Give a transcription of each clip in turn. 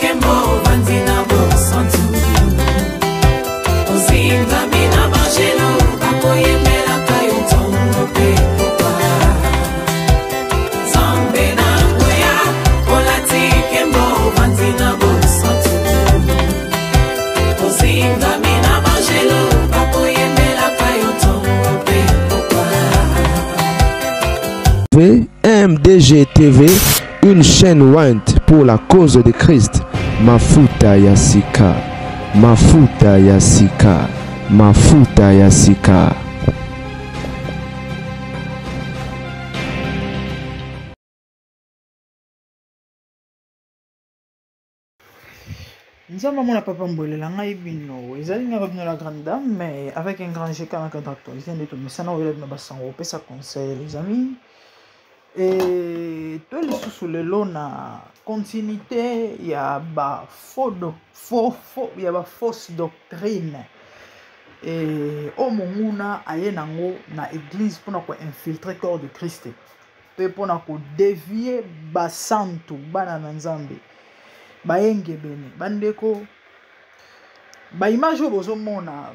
nkembo ovandi na bosantu ozingami na bangelo bakoyembelaka yo ntongo mpe pokwa nzambe na nguya olati nkembo ovandi na bosantu ozingami na bangelo bakoyembelaka yo ntongo mpe pokwa MDG TV, une chaîne ointe pour la cause de Christ. Mafuta ya sika, mafuta ya sika, mafuta ya sika. Nzambe amona papa mbolela ngai bino ezali ngai bino la grande dame mais avec un grand GK na cadre actualité nde tomesana oyela bino basango opesa conseil les amis et to lisusu lelo na continuité ya ba faux doc, faux, faux, ya ba fausse doctrine et oyo monguna aye nango na église mpona ko infiltrer corps de Christ mpe mpo na kodevie basantu bana na nzambe bayengebene bandeko baimage oyo bozomona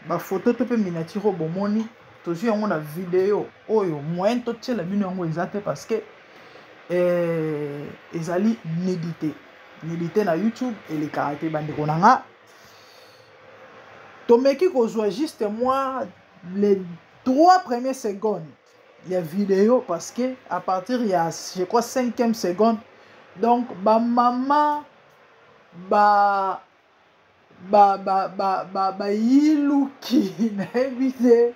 bafoto to mpe miniature oyo bomoni tozwi yango na video oyo moyen totiela bino yango eza te parce que eh, ezali nudité nudité na youtube elekaka te bandeko na nga tomeki kozwa juste moi les trois premières secondes ya video parce que à partir ya je crois cinquième seconde donc bamama ba ba ba ba ba bayiluki nayebi te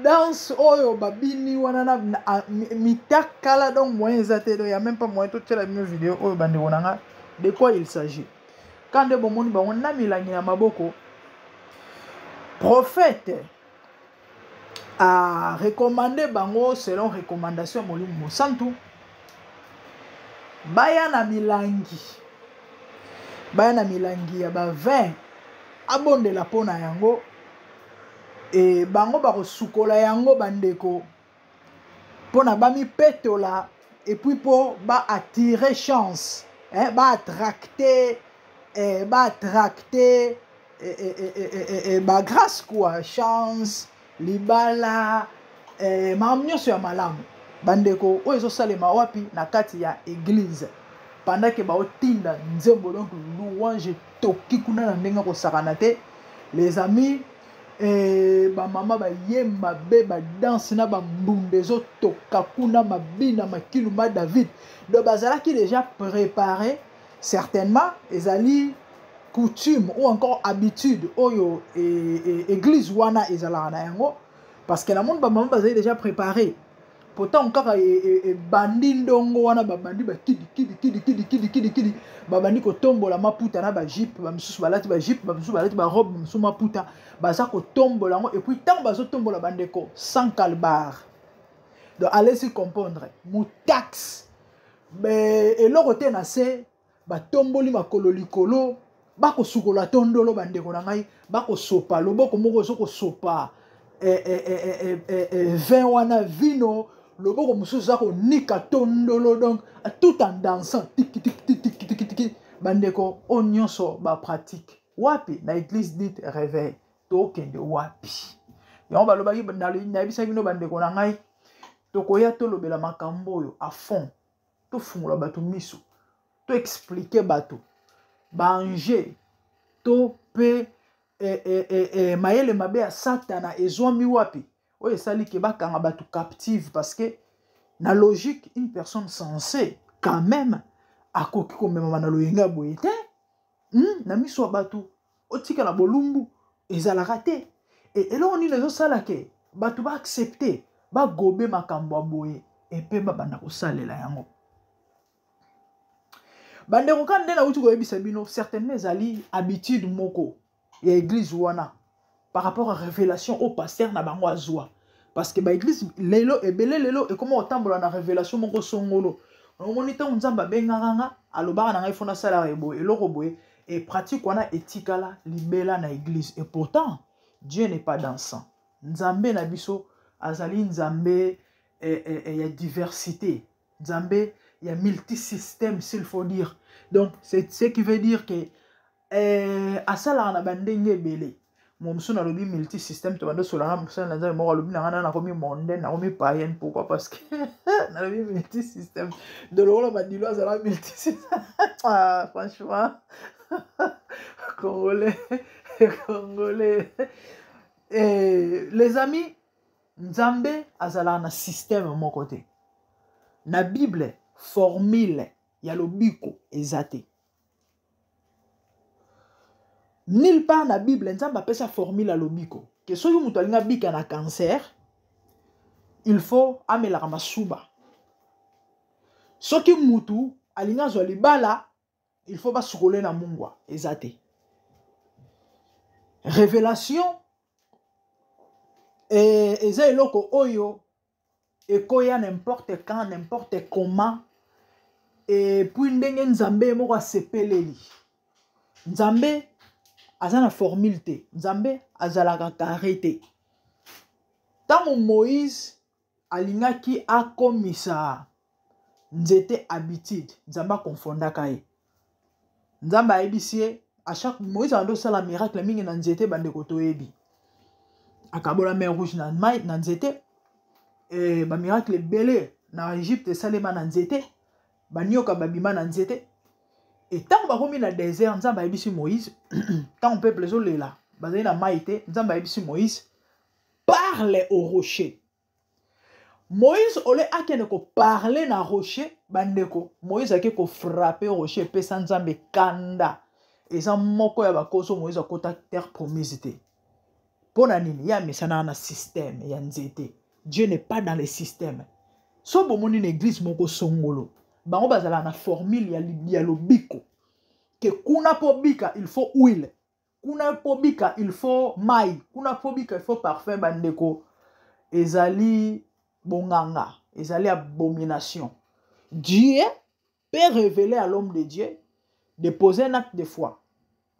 danse oyo babini wana na, na mitakala donc moyen eza te donc ya même pas moyen totiela bino video oyo bandeko na nga de quoi il s'agit ka nde bomoni bango na milangi na maboko prophète a recommande bango selon recommandation ya molimo mosantu baya na milangi baya na milangi ya ba vin abondela mpo na yango e bango bakosukola yango bandeko mpo na bamipetola epuis mpo ba attire chance eh, baattracte eh, baattracte eh, eh, eh, eh, eh, eh, bagrâce quoi chance libala eh, makambo nyonso ya malamu bandeko oyo ezosalema wapi na kati ya eglise pendant ke baotinda nzembo donc louange etoki kuna na ndenge kosakana te les amis eh, bamama baye mabe badanse na bambunda ezotoka kuna mabina makilu ma david donc bazalaki déjà préparé certainement ezali coutume ou encore habitude oyo e, e, église wana ezalaka na yango parce que namoni bamama bazali déjà préparé pourtant kaka ebandi e, e ndongo wana babandi bakidi kidi kidi kidi kidi kidi kidi babandi kotombola maputa na bajipe bamisusu balati bajipe bamisusu balati barobe bamisusu maputa baza kotombola yango epuis ntango bazotombola bandeko sans calbar donc allez-y comprendre mutaxe eloko te na se batomboli makolo likolo bakosukola tondolo bandeko na ngai bakosopa loboko moko ozo kosopa eh, eh, eh, eh, eh, eh, vin wana vino loboko mosusu oza konika tondolo donc tout en dansant tikitikitikitiktiki bandeko oyo nyonso bapratique wapi na église dite réveil tokende wapi yango balobaki nayebisaki bino bandeko na ngai tokoya tolobela makambo oyo à fond tofungola bato miso to explike bato baange to mpe eh, eh, eh, eh, mayele mabe ya satana ezwami wapi oyo esali ke bakanga bato captive parce que na logique une personne sensée quand même akoki komemama na loyenge ya boye te hmm? na miso ya bato otikala bolumbu ezalaka te e eloko nini ezosala ke bato baaccepte bagobe makambo ya boye epe babanda kosalela yango bandeko kaka nde nauti koyebisa bino certainement ezali habitude moko ya eglise wana par rapport à révélation oyo pasteur na bango azwa parce que baeglise lelo ebele lelo ekoma kotambola na révélation moko songolo omoni ntango nzambe abengaka nga alobaka na ngai fo nasalaka eboye eloko boye e pratique wana etikala libela na église et pourtant dieu n'est pas dansant nzambe na biso azali nzambe eh, eh, eh, ya diversité nzambe ya multisystème, s'il faut dire. Donc c'est ce qui veut dire que eh, asalaka na bandenge ebele. Mosusu nalobi multisystème, tobanda osolana mosala na Nzambe moko, alobi na ngai na nakomi mondaine, nakomi païenne. Pourquoi? Parce que nalobi multisystème de lokola Madilo azala multisystème. Ah, franchement, congolais, congolais. Et les amis, Nzambe azalaka na système moko te. Na Bible, formule ya lobiko eza te. Nulle part na Bible Nzambe apesa formule ya lobiko ke soki moto alingi abika na cancer, il faut amelaka masuba. Soki mutu alingi azwa libala, il faut basukole na mungwa. Eza te. Révélation eza eloko oyo ekoya n'importe quand, n'importe comment, et puis ndenge Nzambe moko asepeleli. Nzambe aza na formule te, Nzambe azalaka carré te. Ntango Moïse alingaki akomisa nzete habitude, Nzambe akonfondaka ye. Nzambe ayebisi ye à chaque Moïse abandi osala miracle mingi na nzete. Bandeko, toyebi akabola mer Rouge na mai na nzete, e, bamiracle ebele na Egypte esalema na nzete, banioka babima na nzete. E ntango bakomi na désert, Nzambe ayebisi Moïse, ntango peuple ezolela, bazali na mai te, Nzambe ayebisi Moïse: "Parle au rocher." Moïse, ole akende koparle na rocher, bandeko, Moïse ake kofrappe rocher, epesa Nzambe kanda. Eza moko ya bakoso Moïse akota terre promise te. Mpo na nini? Ye amesanaka na système ya nzete. Dieu n'est pas dans le système. So bomoni na église moko songolo, bango bazalaka na formule ya lobiko ke kuna mpo bika, il faut huile, kuna mpo bika, il faut mai, kuna mpo bika, il faut parfum. Bandeko, ezali bonganga, ezali abomination. Dieu peut révéler à l'homme de Dieu de poser un acte de foi,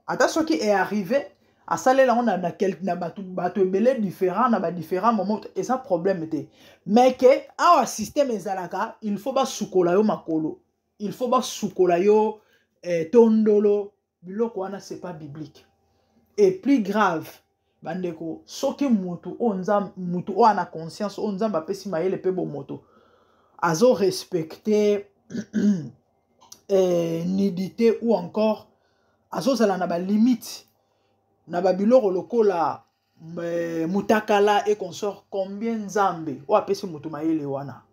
ata soki est arrivé asalela yango na bato ebele différent na badifférent moment, eza problème te. Mais ke awa système ezalaka, il faut basukola yo makolo, il faut basukola yo tondolo, biloko wana, c'est pas biblique. Et plus grave, bandeko, soki mutu oyo Nzambe, mutu oyo ana conscience, oyo Nzambe apesi mayele mpe bomoto, azorespecte nudité ou encore azozala na balimite na babiloko lokola mutakala et consort, combien Nzambe oyo apesi motu mayele wana,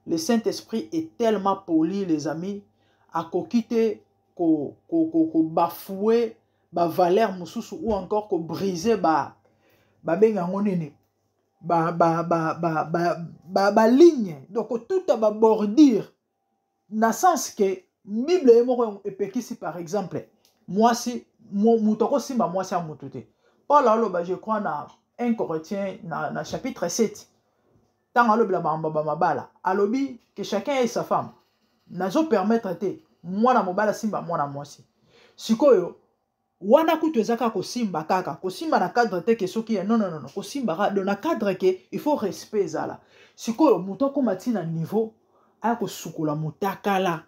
le Saint-Esprit est tellement poli, les amis, akoki te kobafouer bavaleur mosusu ou encore kobrise ba babenga yango nini, baligne, donc kotuta babordure, na sens ke Bible ye moko epekisi. Par exemple, mwasi, moto akosimba mwasi ya motu te. Paul aloba, je crois na 1 Corinthien na chapitre 7, ntango alobela makambo bamabala, alobi que chacun ait sa femme, nazopermettre te mwana mobali asimba mwana mwasi. Sikoyo wana kutu eza kaka kosimba, kaka kosimba na cadre te ke soki, non, non, non, kosimba kaka donc na cadre ke il faut respect ezala. Sikoyo moto akóma ntina niveau aya kosukola motakala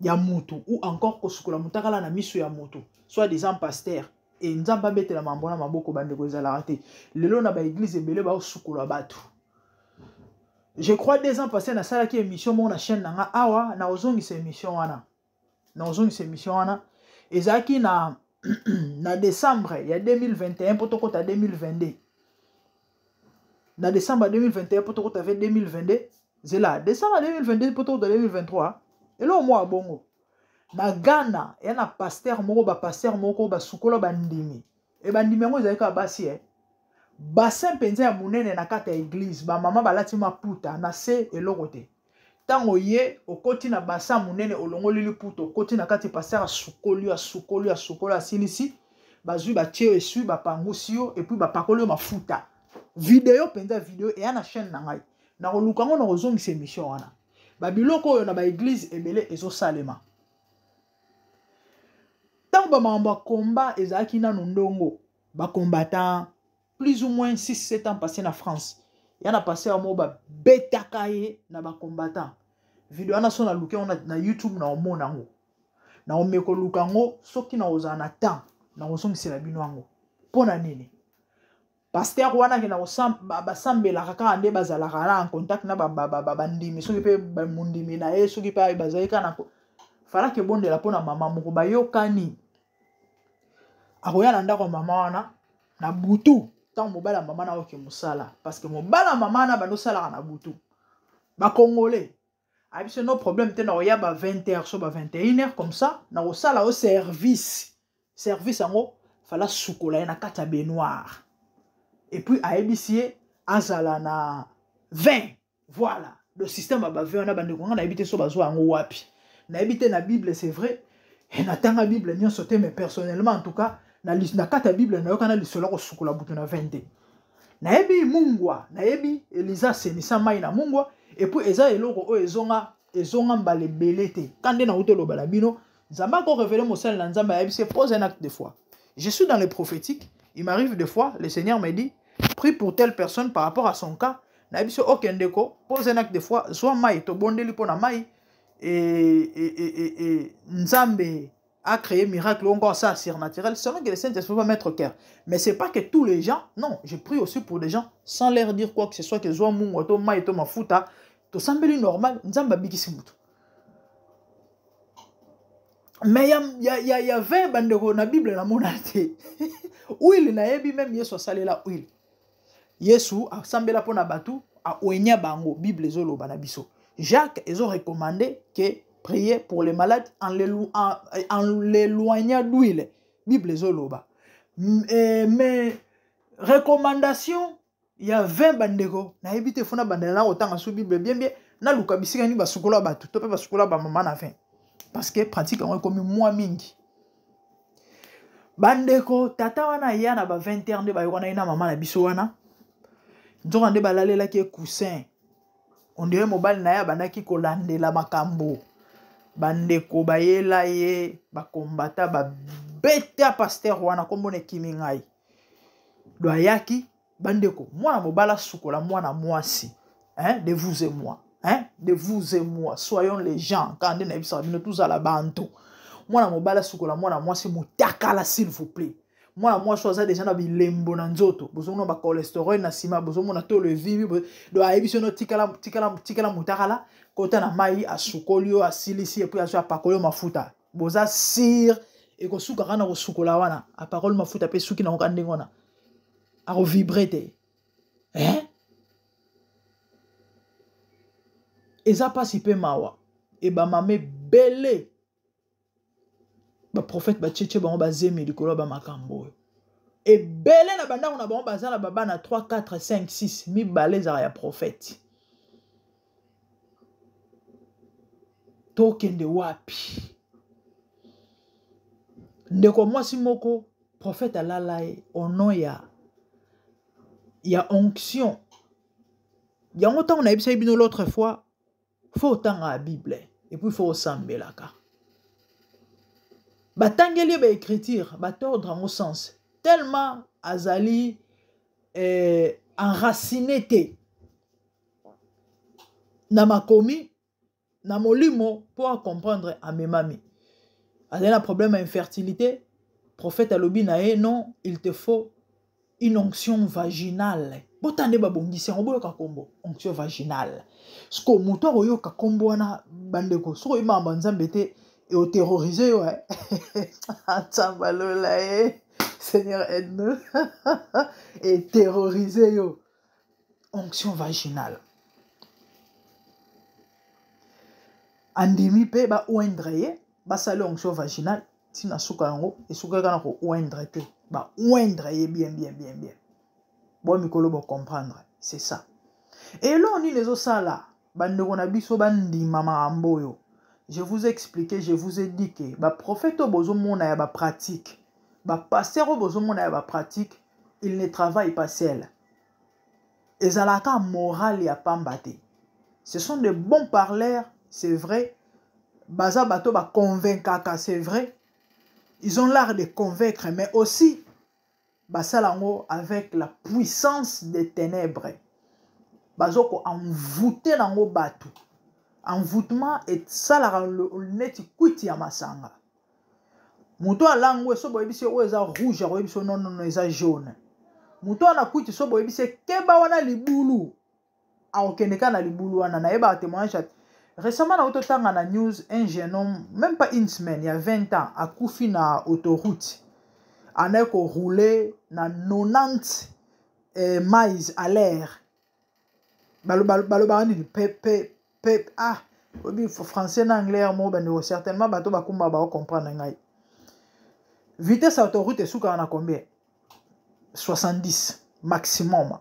ya mutu ou encore kosukola motakala na miso ya mutu, soit disant pasteur, e Nzambe abetela mambo na maboko. Bandeko, ezalaka te. Lelo na baeglise ebele baosukola bato. Je crois 2 ans passé nasalaki émission moko na chaîne na nga awa. Nakozongisa émission wana, nakozongisa émission wana. Ezalaki na décembre ya 2021 mpo tokota 2022, na décembre ya 2021 mpo tokota ve 2022, zela, décembre ya 2022 mpo tokota 2023. Eloko moko ya bongo na Ghana, eya na pasteur moko, bapasteur moko basukola bandimi. E bandimi yango ezalaki kaka basi, e bassin mpenza ya monene na kati ya église, bamama balati maputa na se, eloko te. Ntango ye okoti na bassin monene, olongoli liputa, okoti na kati, pasteur asukoli yo, asukoli yo, asukoli, asilisi, bazwi, batie yo esui, bapangusi yo, et puis bapakoli yo mafuta. Video mpenza, video eya na chaîne na ngai, nakoluka yango, nakozongisa émission wana. Babiloko oyo na baeglise ebele ezosalema. Ntango bamakambo ya komba ezalaki nanu ndongo, bacombattant, plus ou moins 6 7 ans passé na France, ya na pasteur moko babetaka ye na bacombattant. Video wana so naluki yango na YouTube, na omona yango, na omeka koluka yango. Soki nakozala na temps, nakozongisela bino yango. Mpo na nini? Pasteur wana akenda basambelaka kaka nde bazalaka na en contact na bandimi, soki mpe mondimi na ye, soki mpe bazali kaka na falaki ebondela mpo na mama moko. Bayokani, akoya na ndako ya mama wana na butu, ntango mobali ya mama na oke mosala, parce que mobali ya mama wana bando osalaka na butu. Bakongole ayebisi: "No problème te, na koya ba 20 heures, so ba 21 heures comme ça, na kosala yo service." Service yango, fala sukola ye na kati ya baignoire, et puis ayebisi ye azala na 20. Voilà le système ya ba vin wana. Bandeko, nga nayebi te so bazwa yango wapi, nayebi te na Bible. C'est vrai, natanga Bible nyonso te, mais personnellement en tout cas, na kati ya Bible nayoka na lisolo kosukola butu na 20 te. Nayebi mungwa, nayebi Eliza asenisa mai na mungwa, et puis eza eloko oyo ezonga ezonga mbala ebele te. Ka nde nauti oloba na bino, Nzambe akorévéler mosali na Nzambe, ayebisi: "Pose un acte de foi." Je suis dans le prophétique. Il m'arrive des fois, le Seigneur me dit: "Prie pour telle personne par rapport à son cas." Nayebi so: "Ok ndeko, pose un acte de foi, zwa mai." Tobondeli mpo na mai e Nzambe a créé miracle ou encore ça surnaturel, selon que le Saint-Esprit va mettre au cœur. Mais c'est pas que tous les gens, non, je prie aussi pour des gens sans leur dire quoi que ce soit, que zwa mungwa to mai to mafuta, tosambeli normal, Nzambe abikisi mutu. Mais ya 20, bandeko, na Bible namona te. Huile nayebi, même Yesu asalela huile. Yesu asambela mpo na bato, aoignea bango. Bible ezoloba na biso, Jacques ezorecommander que prier pour les malades en l'éloignant d'huile. Bible ezoloba, mais recommandation ya 20, bandeko, nayebi te. Funa bandela na kotanga so Bible bien bien, naluka bisika nini basukola bato to mpe basukola bamama na 20, parce que pratique yango ekomi mwa mingi. Bandeko, tata wana aya na ba 20 heures nde bayokana ye na mama na biso wana. Nzoka nde balalelaki ye coussin. On dirait mobali na ye abandaki kolandela makambo. Bandeko, bayela ye bakombata, babeta pasteur wana, nkombona ekimi ngai. Do ayaki, bandeko, mwana mobali asukola mwana mwasi, hein, de vous et moi, hein, de vous et moi, soyons les gens. Kaka nde nayebisaka bino, tozala bantu. Mwana mobali asukola mwana mwasi motakala, s'il vous plaît? Mwana mwasi aza deja na bilembo na nzoto, bozomona bacholestérol na nsima, bozomona to levimi. Do ayebi sono: "Tikala, tikala, tikala motakala, kota na mai." Asukoli yo, asilisi, et puis azwi, apakoli yo mafuta. Boza sûr ekosuka kaka na kosukola wana, apakoli mafuta mpe suki nango ka ndenge wana, akovibrer te, eh? Eza mpasi mpe mawa. Ebamama ebele, baprophète batietie bango bazemi likolo ya bamakambo oyo. Ebele na bandako na bango baza na babana 3, 4, 5, 6, mibale ezalaka ya prophète. Tokende wapi? Ndeko mwasi moko, prophète alala ye au nom ya onction yango. Ntango nayebisaki bino l'autre fois, faut otanga ya Bible et puis faut osambelaka. Batangeli ye baécriture, batordre yango sens, tellement azali enraciné te na makomi na molimo mpo acomprendre. Amemami, azali na problème ya infertilité. Prophète alobi na ye: "Non, il te faut une onction vaginale." Bota nde babongisi yango, boyoka nkombo onction vaginale. Siko moto akoyoka nkombo wana, bandeko, soki oyebaka banzambe te, eoterroriser yo. Nzambe alola ye, Seigneur aide-nous. Eterroriser yo, onction vaginale. Andimi mpe baoindre ye, basali onction vaginale. Ntina suka yango esukaki na koindre te, baoindre ye bien bien bien bien. Bo mikolo bocomprendre, c'est ça. Eloko nini ezosala bandeko na biso bandima makambo oyo? Je vous ai expliqué, je vous ai dit que baprophète oyo bozomona ya bapratique, bapasteur oyo bozomona ya bapratique, il ne travaille pas seul. Ezalaka morale ya pamba te. Ce sont de bons parleurs, c'est vrai. Baza bato baconvaincaka, c'est vrai, ils ont l'art de convaincre, mais aussi basala yango avec la puissance des ténèbres. Bazoko envoûter nango bato. Envoûtement esalaka neti kwiti ya masanga. Moto alangwe so boyebisi oyo eza rouge akoyebisi non non non eza jaune. Moto wana kwiti so boyebisi keba wana libulu akokende kaka na libulu wana. Nayebaka témoignage récemment nauti otanga na news, un jeune homme, même pas une semaine, il y a 20 ans, akufi na autoroute, andaki korouler na 90 miles à l'heure. Balobaka nini pe pe pe, ah, oyebi français na anglais moko bandeko, certainement bato bakumba bakocomprendre ngai. Vitesse ya autoroute esukaka na combien? 70 maximum.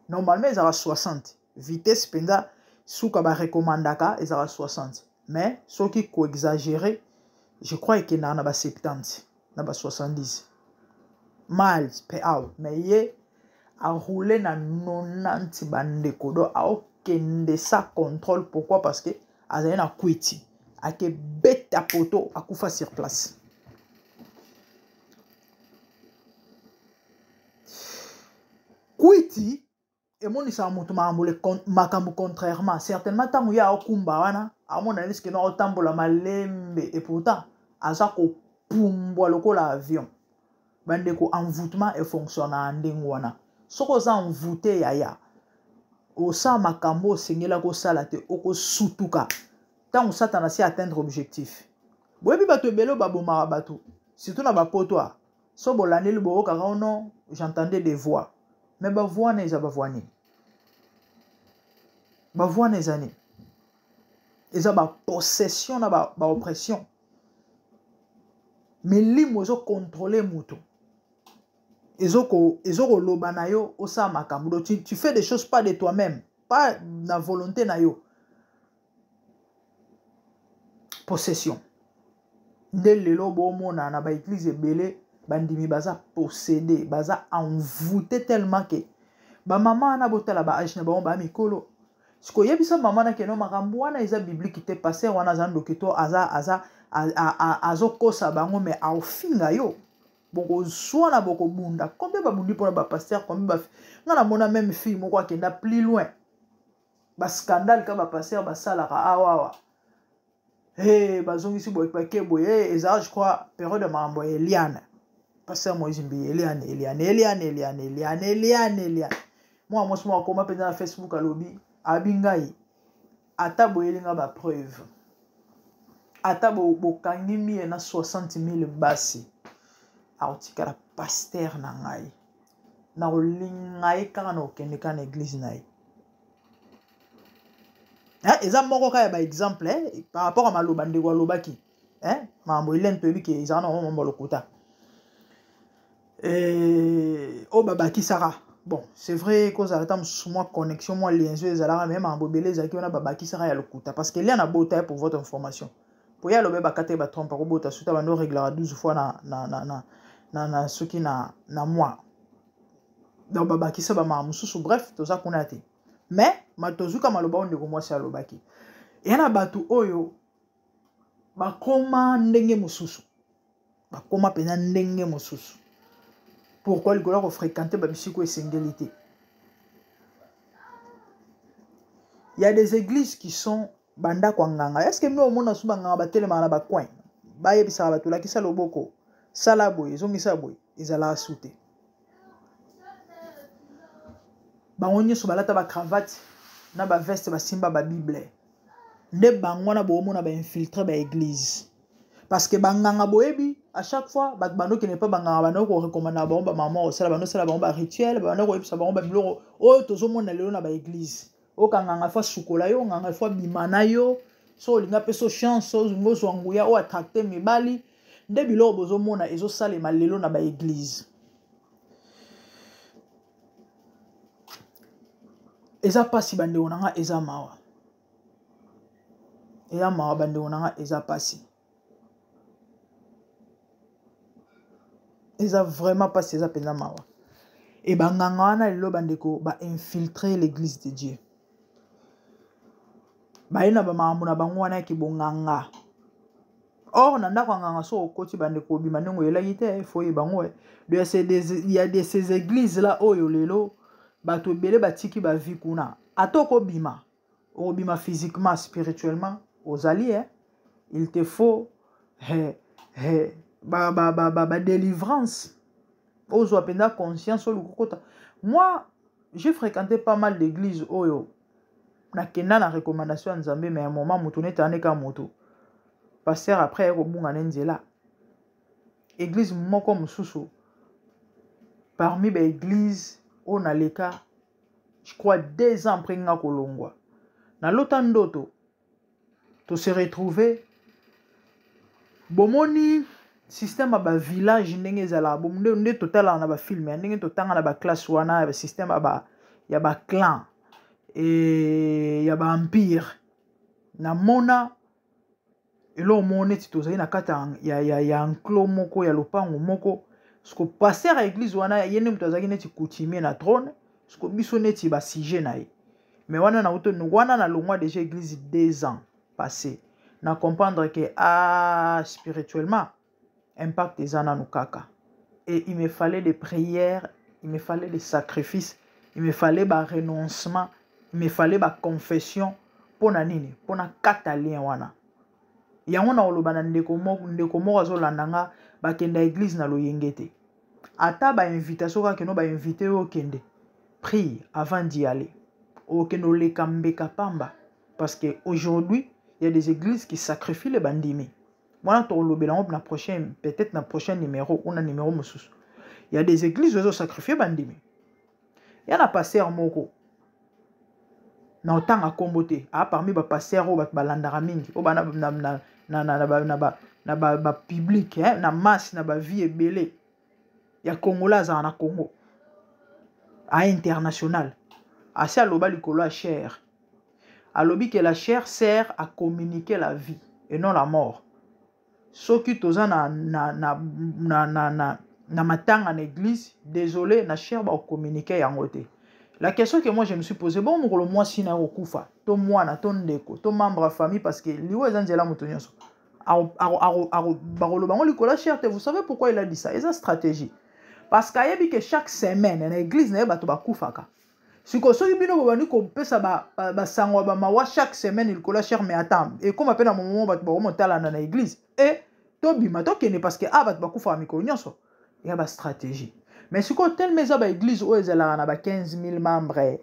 Normalement ezalaka 60 vitesse mpenza, suka barekomandaka ezalaka 60, mais soki koexagérer, je crois ekendaka na ba 70 na ba 70 miles per hour. Mais ye aroule na 90, bandeko, do aokende sans contrôle. Pourquoi? Parce que azali na kwiti, akebeta poto, akufa sur place. Kwiti emonisaka moto makambo contrairement. Certainement ntango ye aokumba wana, amona neti keno aotambola malembe, et pourtant aza kopumbwa lokola avion. Bandeko, envoûtement efonctionnaka ndenge wana. Soki oza envoûté, yaya, osala makambo osengela kosala te, okosutuka ntango Satana asi atteindre objectif. Boyebi bato ebele oyo babomaka bato, surtout na bapoto, so bolandeli, boyokaka oh non, j'entendais des voix. Mais bavoix wana eza bavoix nini? Bavoix wana eza nini? Eza bapossession na baoppression ba milimo ezocontrôle moto, ezokoloba na yo osala makambo. Donc tu fais des choses pas de toi-même, pas na volonté na yo. Possession nde lelo bomona na baeglise ebele, bandimi baza possédé, baza envoûté, tellement ke bamama wana, botala baage na bango, baya mikolo. Sikoyebisa mama na keno makambo wana eza biblique te, pasteur wana aza ndoki to aza azokosa bango, mais aofinga yo, bokozwana, bokobunda. Combien babundi mpona bapasteur? Combien? Nga namona même fille moko akenda plus loin, bascandale ka bapasteur basalaka awawa. Hey, bazongisi boye, bake boye. Hey, ezala, je crois, période ya makambo ya Eliane, pasteur Moïse Mbiye. Eliane, Eliane, Eliane, Eliane, Eliane, Eliane, Eliane. Mwana mwasi moko akoma mpenza na Facebook, alobi abi ngai ata boyeli nga bapreuve, ata bokangi mie na 60 000 basi, akotikala pasteur na ngai, na kolinga ye kaka, na kokende kaka na église na ye. Eza moko kaka ya baexemple eh, par rapport a maloba ndeko alobaki eh, makambo Elene, toyebi ke ezala na mambo lokuta oyo babakisaka. Bon, c'est vrai, kozala ata mosusu mwa connexion, mwa liaison ezalaka, mais makambo ebele ezalaki wana babakisaka ya lokuta, parce que Eliane abota ye, pour votre information, po ye alobi bakata ye batrompe, akobota suta bando réglaka 12 fois na soki na mois. Donc babakisa bamaka mosusu. Bref, toza kuna te, mais tozuka maloba oyo ndeko mwasi alobaki. Eya na bato oyo bakoma ndenge mosusu, bakoma mpenza ndenge mosusu. Pourquoi? Likolo ya kofréquente babisiko esengeli te. Il y a des églises qui sont bandako ya nganga. Est ce que bino omona su banganga batelemaka na bacoin, bayebisaka bato: "Lakisa loboko, sala boye, ezongisa boye"? Ezalaka su te. Bango nyonso balata bacravate na baveste, basimba babible. Nde bango wana boomona bainfiltre baeglise, parce que banganga, boyebi, à chaque fois bato bandokende mpe banganga bando korekomanda bango, bamama kosala, bandosala bango barituel, bando koyebisa bango babiloko oyo tozomona lelo na baeglise. Oyo nganga fo asukola yo, nganga fo abima na yo, so olinga mpe so chance, olinga ozwa nguya oyo attracte mibali. Nde biloko bozomona ezosalema lelo na baeglise eza mpasi, bandeko na nga, eza mawa, eza mawa, bandeko na nga, eza mpasi, eza vraiment mpasi, eza mpenza mawa. E banganga wana lelo, bandeko, bainfiltre l'église de Dieu, baye na bamakambo na bango wana yaki bonganga. Or na ndako ya nganga, so okoti, bandeko, obima ndenge oyelaki te. Fo oyeba yango. Il y a de ces églises là oyo lelo bato ebele batiki bavie kuna. Ata okobima, Okobima physiquement, spirituellement ozali eh? Il te faut eh, eh, ba, ba, ba, ba, ba délivrance, ozwa mpenza conscience, oluka okota. Moi, j'ai fréquenté pas mal d'église oyo nakenda na recommandation ya Nzambe, mais un moment moto neti aneka moto pasteur, après aye kobunga na nzela. Église moko mosusu parmi baéglise oyo naleka, je crois 2 ans après nga kolongwa, nalota ndoto, to se retrouver. Bomoni système ya bavillage ndenge ezalaka, nde totalaka na bafilm, ya ndenge totanga na baclasse wana, ya système ya baclan e ya baempire. Namona eloko moko neti tozali na kati ya enclos moko, ya lopango moko. Siko pasteur ya église wana, ye nde moto azalaki neti coutumier na trône, siko biso neti basujet na ye. Mais wana nauto wana, nalongwa déjà église 2 ans passé, na comprendre que ah, spirituellement impact eza nanu kaka. Et il me fallait des prières, il me fallait des sacrifices, il me fallait barenoncement, il me fallait baconfession. Mpo na nini? Mpo na kata lien wana. Yango na koloba na ndeko moko, ndeko moko azolanda nga, bakenda église na loyenge te. Ata bainvitation kaka keno bainvite oyo, okende, prie avant d'y aller. Okende oleka mbeka pamba, parce que aujourd'hui il y a des églises qui sacrifient les bandimi. Wana tokolobela yango na prochain, peut-être na prochain numéro ou na numéro mosusu. Il y a des églises oyo ezosacrifie bandimi. Ya na pasteur moko na otanga nkombo te, a parmi bapasteur oyo bato balandaka mingi, oyo bana na bapublic, na masse, na bavie ebele ya Congolais, azala na Congo a international, asi aloba likolo ya chaire. Alobi que la chaire sert à communiquer la vie et non la mort. Soki toza na matanga na église, désolé, na chaire bakocommuniquer yango te. La question que moi je me suis posé: bon, mokolo mwasi na yo kokufa, to mwana, to ndeko, to membre ya famille, parce que liwa eza nzela moto nyonso, bakoloba yango likolo ya chaire te. Vous savez pourquoi il a dit ça? Eza stratégie, parce que ayebi que chaque semaine na église na ye bato bakufaka. Sikoyo soki bino bobandi kopesa basango ya bamawa chaque semaine likolo ya chaire, mais attends, ekóma mpe na momomo bato bakomotalana na église e tobima tokende, parce que a bato bakufaka mikolo nyonso. Ya bastratégie. Mais sikoyo, telema eza baéglise oyo ezalaka na ba 15 000 membres,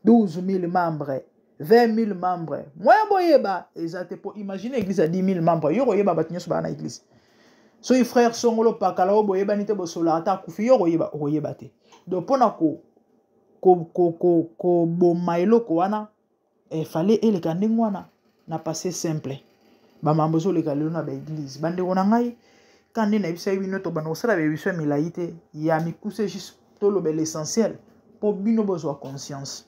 12 000 membres, 20 000 membres, moyen boyeba eza te. Mpo imagine église ya 10 000 membres, yo koyeba bato nyonso baa na église? Soki frère songolo pakala oyo boyebani te, bosolaka ata, akufi, yo koyeba? Okoyeba te. Donc mpona koboma eloko wana, efale eleka ndenge wana na passé simple. Bamambo ezoleka lelo na baéglise, bandeko na ngai, ka nde nayebisaki bino, tobanda kosala baémission ya milai te, ya mikuse, juste toloba l'essentiel mpo bino bozwa conscience.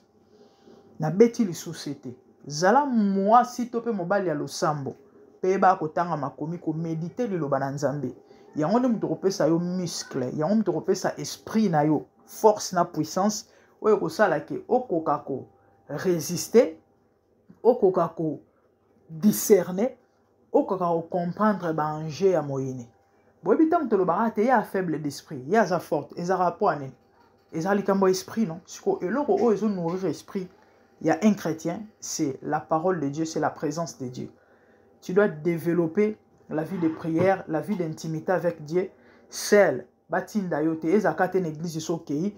Nabeti lisusu ete zala mwasi to mpe mobali ya losambo, mpe yeba kotanga makomi, koméditer liloba na Nzambe. Yango nde moto kopesa yo muscle, yango moto kopesa esprit na yo force na puissance oyo ekosala ke okoka ko résister, okoka ko discerner, okoka kocomprendre baenjeu ya moyini. Boyebi, ntango tolobaka te ye afaible d'esprit, ye aza forte, ezalaka mpo ya nini? Ezala likambo ya esprit, non? Sikoyo eloko oyo ezonourrir esprit ya un chrétien, c'est la parole de Dieu, c'est la présence de Dieu. Tu dois développer la vie de prière, la vie d'intimité avec Dieu seul. Batinda yo te, ezalaka te na église so okei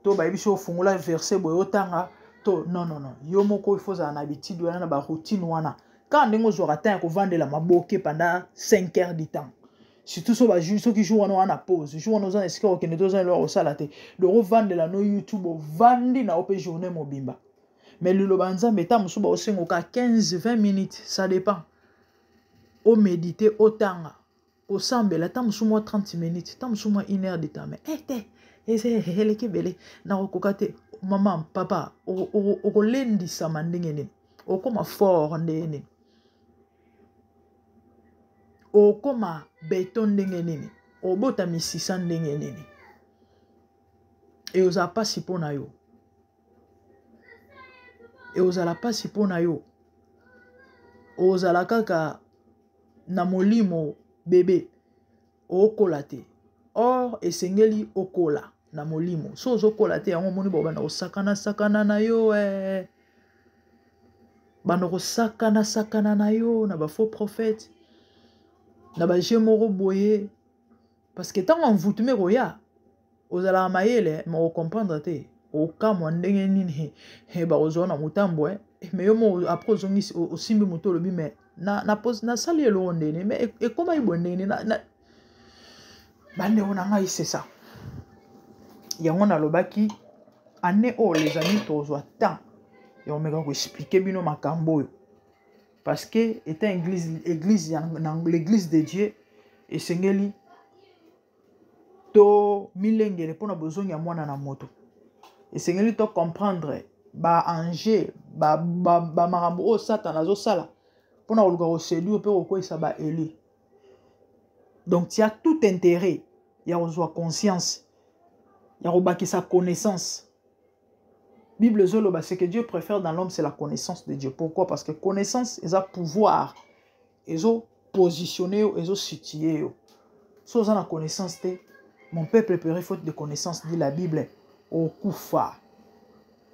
to bayebi so ofungola verset boye otanga to. Non, non, non, yo moko il faut ozala na habitude wana, na baroutine wana, kaka ndenge ozwaka temps ya kovandela maboke pendant 5 heures du temps, surtout so bajour, soki jour wana wana pause, jour wana oza na esika okende te, oza eloko kosala te, donc ovandela no YouTube, ovandi na yo mpe journée mobimba. Mais liloba ya Nzambe, eta mosusu baosengoka 15 20 minutes, ça dépend, omédite, otanga, kosambela ata mosusu mwa 30 minutes, ata mosusu mwa une heure de temps. Mais eh te, eza eleki ebele, nakokoka te. Mama, papa, okolendisama ndenge nini? Okóma fort ndenge nini? Okóma béton ndenge nini? Obota misisa ndenge nini? Eozala mpasi mpo na yo, eozala mpasi mpo na yo. Ozala kaka na molimo bebe, okola te. Or esengeli okola na molimo. So ozokola te, yango omoni bobanda kosakana sakana na yo eh. Banda kosakana sakana na yo na ba faux prophète na ba jeu moko boye parce que ntango envoûtement ekoya ozalaka mayele mais okomprendre te okamwa ndenge nini bakozwa na motambo eh. Mais yo moko après ozongisi osimbi moto olobi mais nasali eloko ndeni mais ekomaki boye ndenge nini bandeko na ngai c'est ça yango nalobaki année oyo les amis tozwa temps ya komeka koexplike bino makambo oyo parce que etant église, église na l'église de dieu esengeli to milengele mpona bozongi ya mwana na moto esengeli to comprendre ba enjeu bamakambo ba, ba oyo satana azosala mpona koluka koseduire mpe kokweyisa ba élu. Donc tu as tout intérêt ya kozwa conscience, ya kobakisa connaissance. Bible ezoloba ce que Dieu préfère dans l'homme, c'est la connaissance de Dieu. Pourquoi? Parce que connaissance eza pouvoir, ezo positionner yo, ezo situer yo. So oza na connaissance te, mon peuple périt faute de connaissance, dit la Bible. Okufa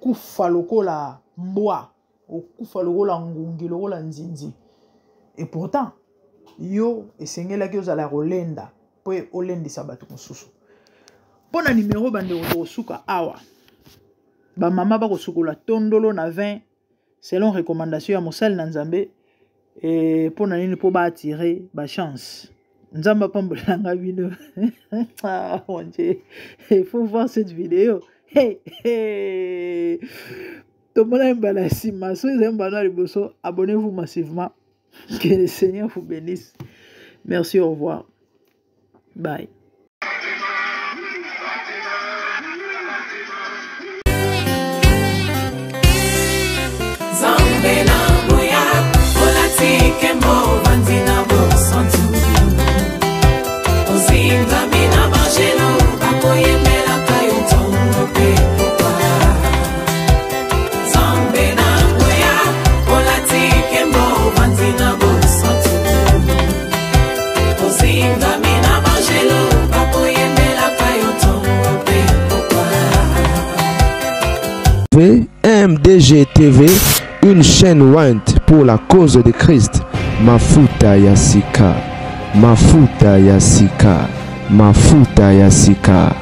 kufa lokola mbwa, okufa lokola ngungi, lokola nzinzi. Et pourtant yo esengelaki ozala kolenda mpo olendisa bato mosusu. Mpo na nimero bandeko tokosuka awa. Bamama bakosukola tondolo na 20 selon recommandation ya mosali na Nzambe. E mpo na nini? Mpo baatire bachance. Nzambe apambolela nga bino. Ah, mon Dieu, il faut voir cette vidéo. Hey, hey. Tomona mbala ya nsima. Soki ezali mbala ya liboso, abonnez-vous massivement. Que le Seigneur vous bénisse. Merci, au revoir. Bye. Nzambe na nguya olati nkembo ovandi na bosantu ozingami na banjelu bakoyembelaka yo ntongo mpe pokwa. Nzambe na nguya olati nkembo ovandi na bosantu ozingami na banjelu bakoyembelaka yo ntongo mpe pokwa. MDG TV, une chaîne ointe pour la cause de Christ. Mafuta ya sika, mafuta ya sika, mafuta ya sika.